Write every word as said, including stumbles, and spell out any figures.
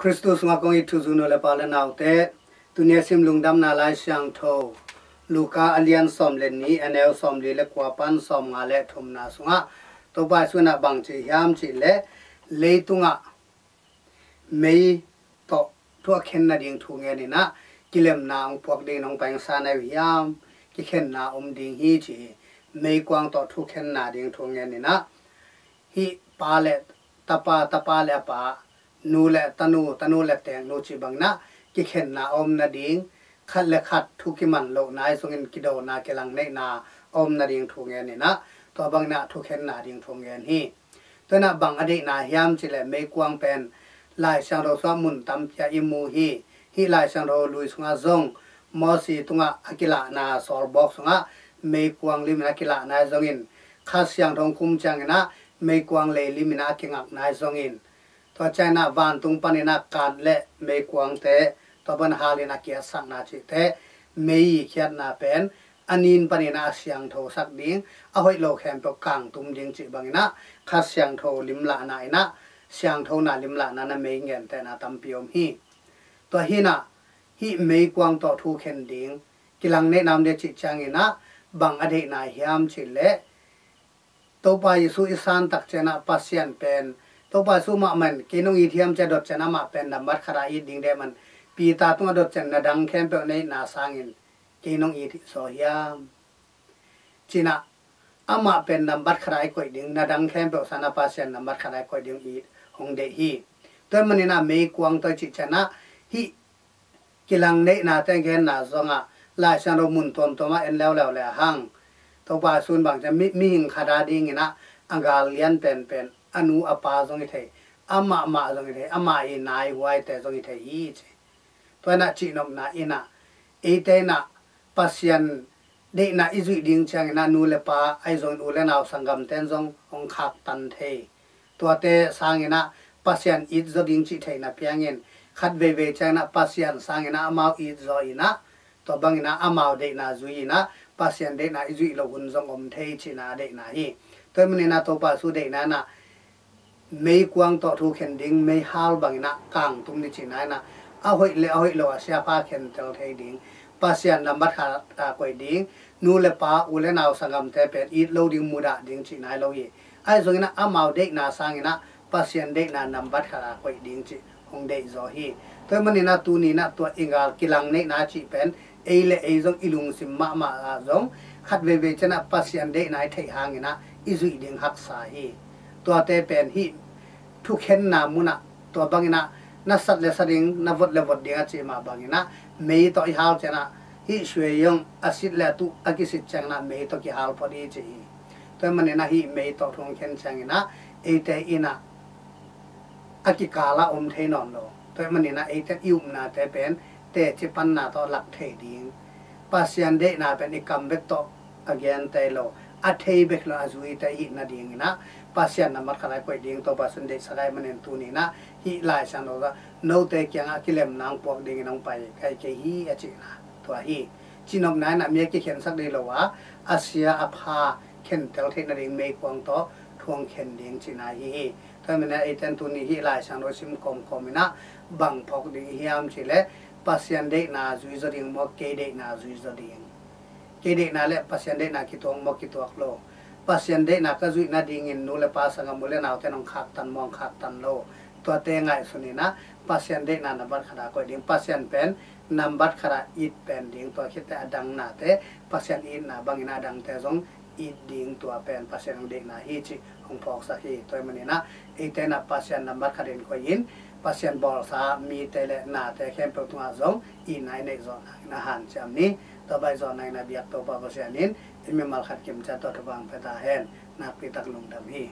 Khristu sungah kong it thuzui nu le pa le naute, tuni a sim lungdamna Lai Siangtho Luka a lian sawm le nih, a neu sawmli le kua pan sawmnga le thumna sungah Topa Jesu in ah bang ci hiam cih leh, leitungah mei tawh thu a khen nading thu ngen in ah, kilemna hong puak dingin hong pai sa na hi uh hiam, kikhenna om ding hi ci hi. Meikuang tawh thu khen nading thu ngen in ah, hih pa le tapa, tapa le a pa, nu le tanu, tanu le teeknu cih bangin ah kikhenna a om nading, khat le khat thu kiman lohna ahi zongin kidona, kilangneihna a om nading thu ngen in ah, tua bangin ah thu khen nading thu ngen hi. Tua in ah bang a deihna hiam cih leh, meikuang pen Lai Siangtho sungah mun tampi ah i mu hi. Hih Lai Siangtho lui sungah zong Mosi tungah a kilahna sawlbawk sungah meikuang lim in a kilahna ahi zongin, Kha Siangtho hong kum ciangin ah meikuang lei lim in a kingakna ahi zongin, tua ciangin ah vantung panin ah kat le meikuangte, tua pan hal in a kiatsakna cihte, mei khiatna pen a nin panin ah a siangthosak ding, a hoih lo khempeuh kangtum ding cih bangin ah, Kha Siangtho limlahna in ah, siangthona limlahna in ah mei ngentehna tampi om hi. Tua hi in ah, hih meikuang tawh thu khen ding, kilangneihna om ding cih ciangin ah, bang a deihna hiam cih leh, Topa Jesu i san tak ciangin ah Pasian pen, Topa Jesu mahmah in kei nong it hiam ci a dot ciangin amah pen nambat khat a it ding deih man, Peter tungah dot ciangin na dang khempeuh na itna sangin kei nong it zaw hiam, ci in ah, amah pen nambat khat a i koih ding, na dang khempeuh sangin ah Pasian nambat khat a i koih ding it hong deih hi. Tua ahih manin ah meikuang tawh i cih ciangin ah, hih kilangneihnate genna zongah Lai Siangtho mun tuamtuam ah en leuleu le hang, Topa Jesu in bang ci hiam, mi, mihing khat a dingin ah a gal lian penpen a nu a pa zong hi thei, amah mah zong hi thei, amah i nai huaite zong hi thei hi ci. Tua in ah cihnopna in ah, eite in ah Pasian deihna i zuih ding ciangin ah nu le pa ahi zongin u le nau sanggamte in zong hong khaktan thei. Tuate sangin ah Pasian it zaw ding cih theihna piangin, khat veivei ciangin ah Pasian sangin ah amau it zaw in ah, tua bangin ah amau deihna zui in ah, Pasian deihna i zuih loh hun zong om thei cihna a deihna hi. Tua ahih manin ah Topa Jesu deihna in ah meikuang tawh thu khen ding, meihal bangin ah kangtum ding cihna in ah, a hoih le a hoih lo a siapha khentel thei ding, Pasian nambat khat a koih ding, nu le pa, u le nau sanggamte pen it lo ding, mudah ding cihna hi lo hi. Ahi zongin ah amau deihna sangin ah Pasian deihna nambat khat a koih ding cih hong deih zaw hi. Tua ahih manin ah tuni in ah tua i gal kilangneihna cih pen ei le ei zong i lungsim mahmah ah zong khat veivei ciangin ah Pasian deihna i theih hangin ah i zuih ding haksa hi. Tuate pen hih thukhenna mun ah, tua bangin ah na sat le sa ding, na vot le vot ding a cih mah bangin ah, mei tawh i hal ciangin ah, hih suai zong a sit le a tuh a kisit ciangin ah mei tawh kihal phot hi ci hi. Tua ahih manin ah hih mei tawh thu hong khen ciangin ah, eite in ah a kikal ah om thei nawn lo. Tua ahih manin ah eite i upnate pen teci panna tawh lak thei ding, Pasian deihna pen i kam bek tawh a gente lo, a thei bek lo, a zuite i hih nadingin ah Pasian nambat khat a i koih ding Topa Jesu in deihsak ahih manin tuni in ah hih Lai Siangtho ah note kiangah kilemna hong puak dingin hong pai ka hi kei hi, a cihna tua hi. Cihnopna in ah mi a kikhensak ding lo a, a sia a pha khentel theih nading meikuang tawh thu hong khen ding cihna hi hi. Tua ahih manin ah eite in tuni hih Lai Siangtho sim kawmkawm in ah bang phawk ding i hiam cih leh, Pasian deihna zui zaw ding maw, kei deihna zui zaw ding? Kei deihna le Pasian deihna kituak maw, kituak lo? Pasian deihna ka zuih nadingin nu le pa, sanggam, u le naute in hong khaktan maw, hong khaktan lo? Tuate ngaihsun in ah Pasian deihna nambat khat a koih ding, Pasian pen nambat khat a it pen ding, tua khit teh a dang nate Pasian itna bangin ah a dangte zong it ding, tua pen Pasian hong deihna hi cih hong phawksak hi. Tua ahih manin ah eite in ah Pasian nambat khat in koih in, Pasian bawlsa mite le nate khempeuh tungah zong itna i neih zawh nangin a hanciam ni. Tua bang i zawh nangin a biak Topa Pasian in i mimal khat kim ciat tawh thupha hong pia ta hen. Nakpi tak lungdam hi.